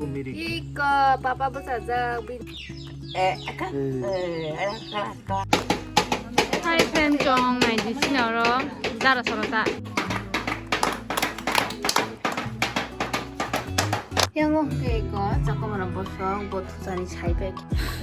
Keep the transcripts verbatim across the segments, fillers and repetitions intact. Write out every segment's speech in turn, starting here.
Iko papa bwsajak bin. Eh, aka. Eh, aka, aka. Hai friend, chong nai di sini oro dara sorota. Yang oke ko, chakma rok bosong, bot sani sai pai.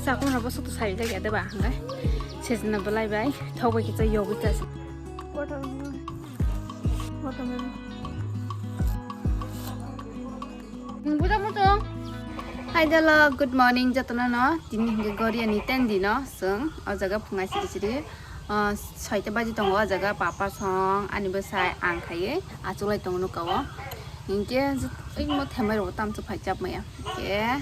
Chakma rok bosong to sai pai ya deba, hingke. Sejna belai bai, thok bai kita yogi tas. Watermelon. Watermelon. Nung buja muchung. Hi dalo, good morning jotono no. Tini hingke Goria ni ten dino, sung o jaga phungai siri siri. Ah, soita baji tongo o jaga, papa song, ani bwsai ang khaiwi achuklai tongo nokao. Hinkhe jot-, oimo thembai rok tamsok phai chap maya. Hinkhe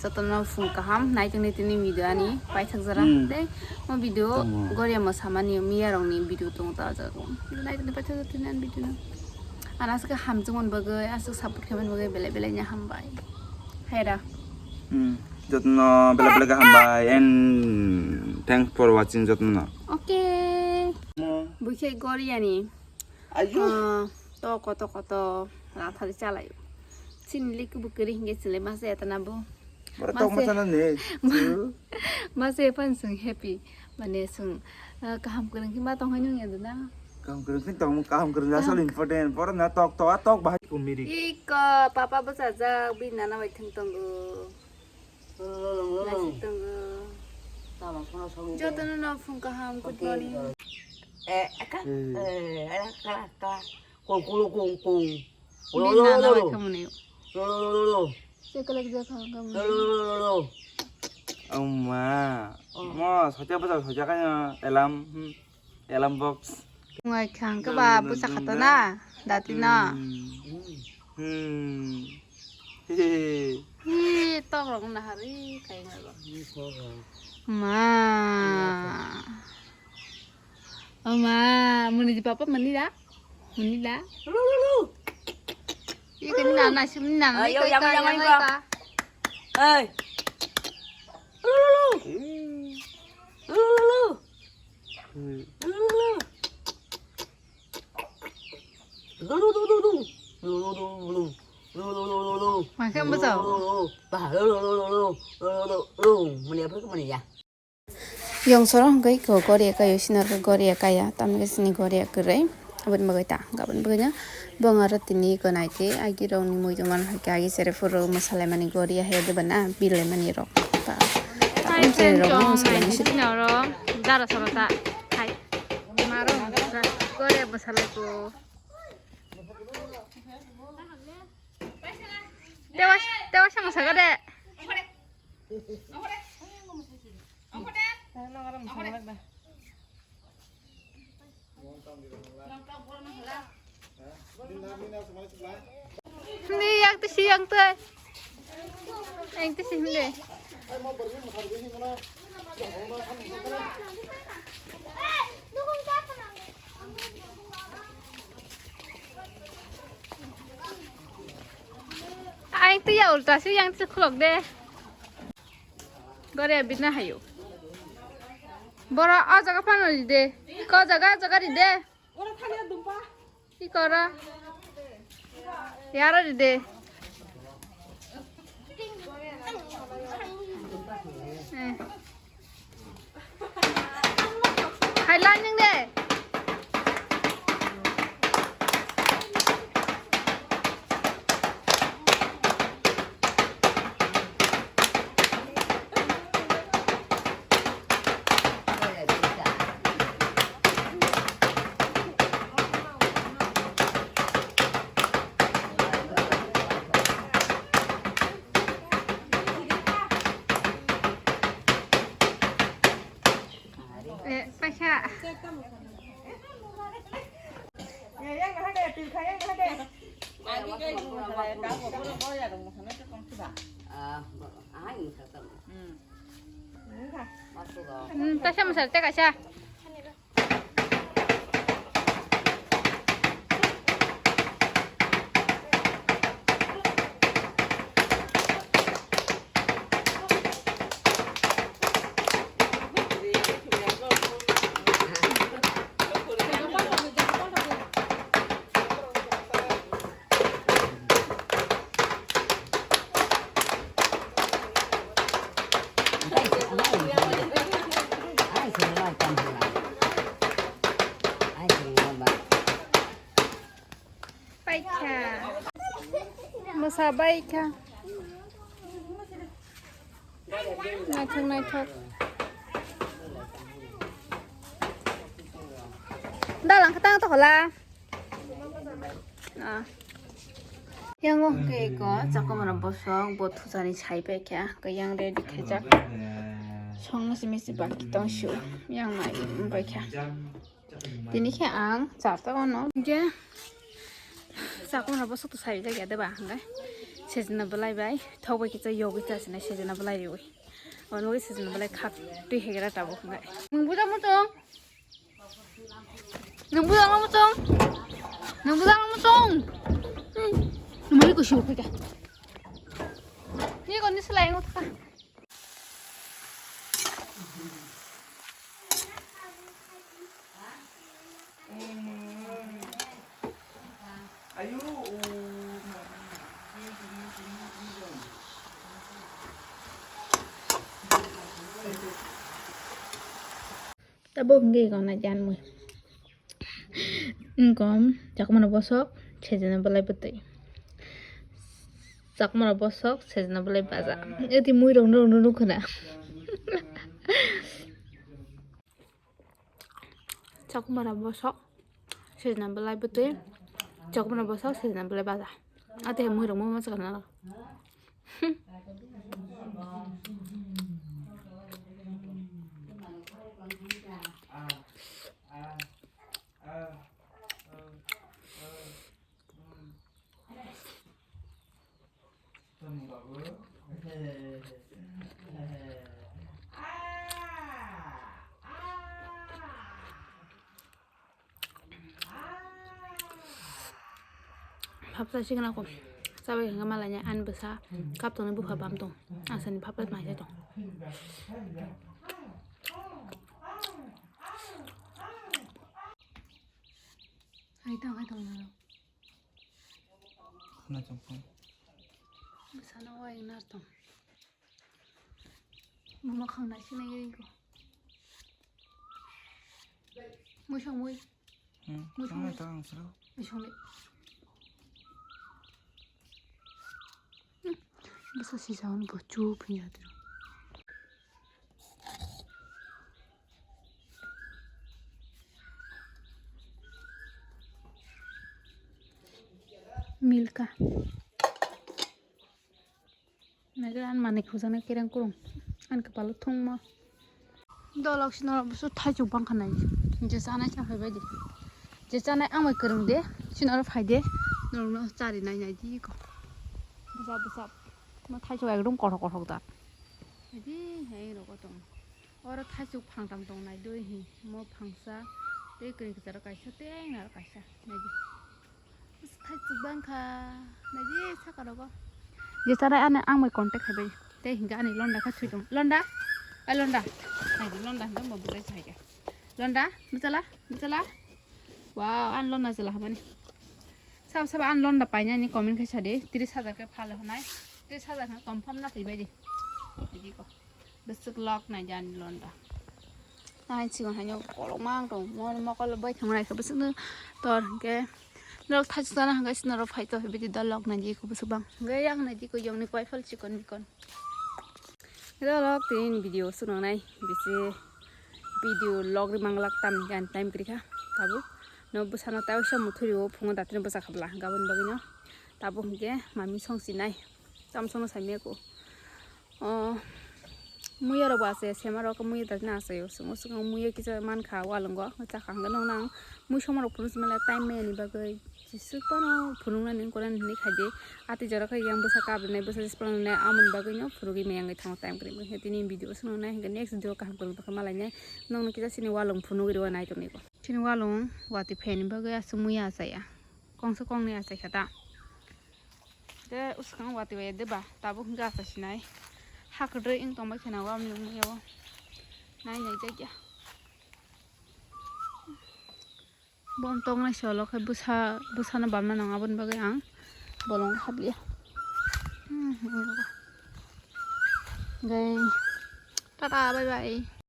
jotono phung kaham, naitok ni tini video ani paithak jora. Hmm. Tei mo video Tamo. Goria mo samani miya rokni video tongo ta o jaga o. Naitok ni paithak jora tini ani video no. Ano aswk hamjakmani bagwi, aswk support khaimani bagwi belai belai no hambai. Hai da. Hmm. Jotono belai belai khe hambai and thanks for watching jotono. Okay. Mo. Buikhe Goria ni. Ayo. Ah, toko toko to rathari chalai. Chini liku bukiri hinge chile mase etana bo. Bara tok mase. Masa na ne. Mase pan sung happy. Mane sung, ah, kaham kwrwng khe ma tong hai nung ya duna. Kaham kwrwng khe tong, kaham kwrwng asal important. Boro na tok to, a tok bahai kumiri. Iko papa bwsajak, bini nana bai thwng tongo. Nasik tongo. Jotono no phung kaham, good morning. Eh, aka. Hmm. Eh, aka, aka. Kung, kung, kung, kung. Bini nana bai khamani. Lo, lo, lo, lo. Chocolate ja kha khamani. Lo, lo, lo, lo, lo. Oma. Oh. Mo, socha bwsa socha kaya alarm. Hmm. Alarm box. Ngai khang ke ba bwsa khato na, dati na. Hmm. Hmm. Hehehe. Hi, tok rok na hari kai ngai ba. Ma. Oma, muni di papa mani da? Muni da? Lu, lu, lu. Iya kan nana, si nana. Ayo, yang, yang, yang, yang. Hey. Lu, lu, lu. Lu, lu, lu. Hmm. Makan betul. Yong sorong hwnkhe iko goria kaya, tamni sini goria kwrwi, aboni bagwi ta, aboni bagwi no. Bong aro tini iko naitwi, agi rokni muitu man hai khe agi sere phuru mwsalaimani gori ya hai de bana, bilaimani rok. Ta, ta, hai friend, chwng naitwi sini oro dara soro ta. Hai. Maro, gori ya bwsalai ko. Tewa, tewa sama saga de. Hindi, yang tu si, yang tu. Yang tu si, hindi. Yang tu ya ulta si, yang tu khulok de. Gori abina hayo. Bora, o jaga phano ride. Ko jaga, jaga ride. Ki kora? Yara ride. Eh. Hai lan yang de. Eh, paisa. Hmm, ta sama sar te kaisa. Bai kha. Naithok, naithok. Dalang kha tang to hola. Ah. Yang o ke ko chakomra bosok bo thujani sai pai kha. Ko yang ready khe jak. Song misi misi bak tong shu. Yang nai pai kha. Tini khe ang char ta ono. Hingke chakomra bosok to sai jak ya de ba hingke. Sejna belai bai. Thok bai kisa yogwi ta sinai sejna belai riwi. Ono bai sejna belai khak twi hegra tabuk hingke. Nung buja muchung. Nung buja muchung. Nung buja muchung. Nung mari kusi ukhika. Ni kon ni selai ngota. Tabuk hingke gana jan mui. Wngkha chakomra bosok, sejna belai bwtwi. Chakomra bosok, sejna belai baja. Eti mui rok no, no, nukho na. Chakomra bosok, sejna belai bwtwi. Chakomra bosok, sejna belai baja. Ate mui rok mo ma sakana. Phapsa sikna ko chabai hwnga malanya ani bwsa kaptongni bupha bam tong asani phapsa maisa tong. Hai tong hai tong nalo. Khna chong phone. Bwsano wai nar tong. Mama khang nai sinai gari ko. Mui song mui. Hmm, mui song mui. Tang sro. Mui song mui. Bwsa sisa hwn bo chu phiya tiro. Milka. Nagra an manwi khujana kerang kurung. An kapalo thungma. Dolok sino busu thaichuk bangkha nai. Je chanai cha phai bai di. Je chanai ang bai kwrwng de, sino ro phai de. Norok no chari nai nai di ko. Busa busa. Ma thaichuk ekdom kothok kothok da. Di hai roko tong. Oro thaichuk phangtam tong nai dui hi. Mo phangsa. Tei kwrwi kwcharo kaisa tei naro kaisa. Nai di. Thaichuk bangkha. Naidi saka rogo. Je charai ani ang bai contact khai bai. Tei hinga ani londa kha thwi tong. Londa. Ai londa. Naidi londa hinga mo bujai sai ga. Londa, bujala, bujala. Wow, an londa jala habani. Sab sab an londa paina ni comment khai sadi. Tris hajar khe phale honai. Tris hajar khe confirm na thwi bai di. Naidi ko. Bwswk lok nai jani londa. Nai sigon haino kolok mang tong. Mo mokol bai thang nai khe bwswk no tor hwnkhe. Lok thachuk sana hwnkhe sino ro phai to bidi da lok nai di ko bwswk bang. Hwnkhe yang nai di ko yong ni kwai phal chikon mikon. Hwnkhe lok tini video sunang nai bisi video lok ri manglak tam hwnkhe ani time kwrwi kha. Tabuk no bwsano tei oisa muthuri o phungo datino bwsa khabla hwnkhe aboni bagwi no. Tabuk hwnkhe mami song sinai. Tamo songno saimaya ko. O, muiya rok bo asai, sema rok muiya dagna asai o, swngo swngo muiya kisa mankha walongo, chakha hwnkhe nokna ang mui somorok phunuk sima le time maya ni bagwi jisuk phano phunuknani wngkha nini hinwi khaidi. Ati jora khe yang bwsa kabrinai bwsa jisphano nai amoni bagwino phunugwi maya wngwi thango time kwrwi. Hwnkhe tini video swngo nai hwnkhe next video kaham kwrwng tongkha malainai nokno kisa chini walong phunugwi rw nai tongwi ko. Chini walong watwi phaini bagwi aswk muiya achaiya. Kongsa kongni achai kha ta. Tei usukang watwi bai de ba tabuk hwnkhe achai sinai. Ha kwdwi wng tongbai kheno o amni wngya o. Nai nai jakya. Bom tongnai solo khe bwsa, bwsano bamna nang aboni bagwi ang bolong habliya. Hmm, hmm, hmm. Gai. Tata, bye bye.